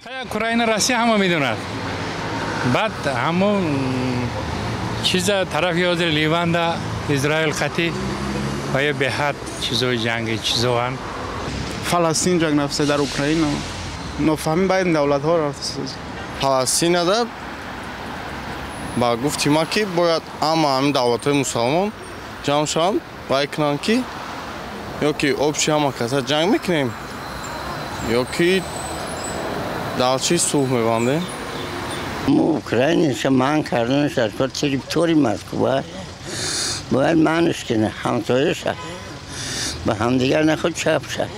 Украина, Россия ҳама медонад. Баъд ҳамон чиза тарафи ҳозир Ливанда, Израил қатӣ ва ё беҳад чизои ҷанги чизоанд. Фаластин ҷанг рафта, дар Украина нофаҳмӣ байни давлатҳо рафта. Палестинада ба гуфти ма, ки бояд ҳама ҳамин давлатҳои мусалмон ҷамъ шаванд, вай кунанд, ки ё ки общий ҳама каса ҷанг мекунем, ё ки дар чӣ сулҳ мебандем. Украинаша манъ карданаш аз кор, территории Москва бояд манъш кунад, ҳамсояша ба ҳамдигар наход чап шад.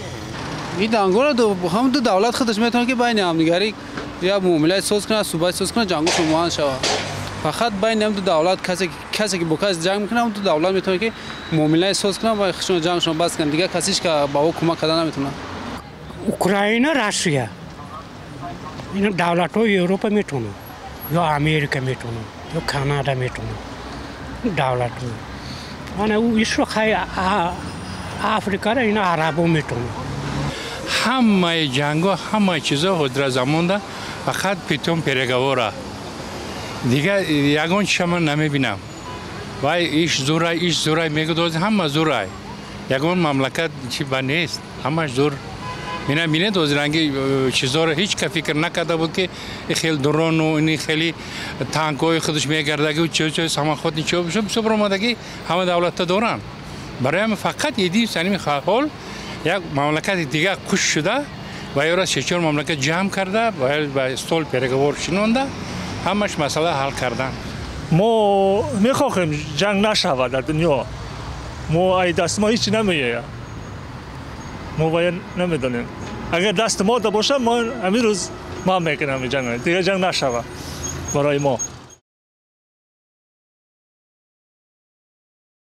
Ин ҷангоро ҳам ду давлат худаш метавонад, ки байни ҳамдигарӣ як муомилаи соз кунад, суҳбат соз кунад, ҷангошон муҳан шавад. Фақат байни ҳам ду давлат, касе ки бо касе ҷанг мекунад, ҳам ду давлат метавонад, ки муомилаи соз кунад ва худшон ҷангшон бас кунад. Дигар кас ҳеч ба ӯ кӯмак карда наметавонад. Украина, Россия, ин давлатҳои Европа метавонад, ё Америка метавонад, ё Канада метавонад, давлатҳо. Ана ишро хай Африкара ина арабо метавонад. Ҳамаи ҷангҳо, ҳамаи чизо ҳозира замонда фақат путём переговора. Дигар ягон чиша ман намебинам. Вай иш зурай, иш зурай мегӯд, ҳама зурай. Ягон мамлакат чи ба нест, ҳамаш зур. Мина бинед, ҳозиранги чизоро ҳеҷ ка фикр накарда буд, ки хел дрону ини хели танкҳои худаш мегардаги, чо самоход ничо бисёр омадаги ҳама давлатта доранд. Барои ҳама фақат единственный ҳол як мамлакати дигар куш шуда ва ёра се-чор мамлакат ҷамъ карда ба стол переговор шинонда, ҳамаш масъала ҳал кардан. Мо мехоҳем ҷанг нашавад дар дунё. Мо ай даст мо ҳеҷ намеояд, мо бояд намедонем. Агар даст мо да бошад, мо ҳамин рӯз ма мекунем ҷанг, дигар ҷанг нашавад барои мо.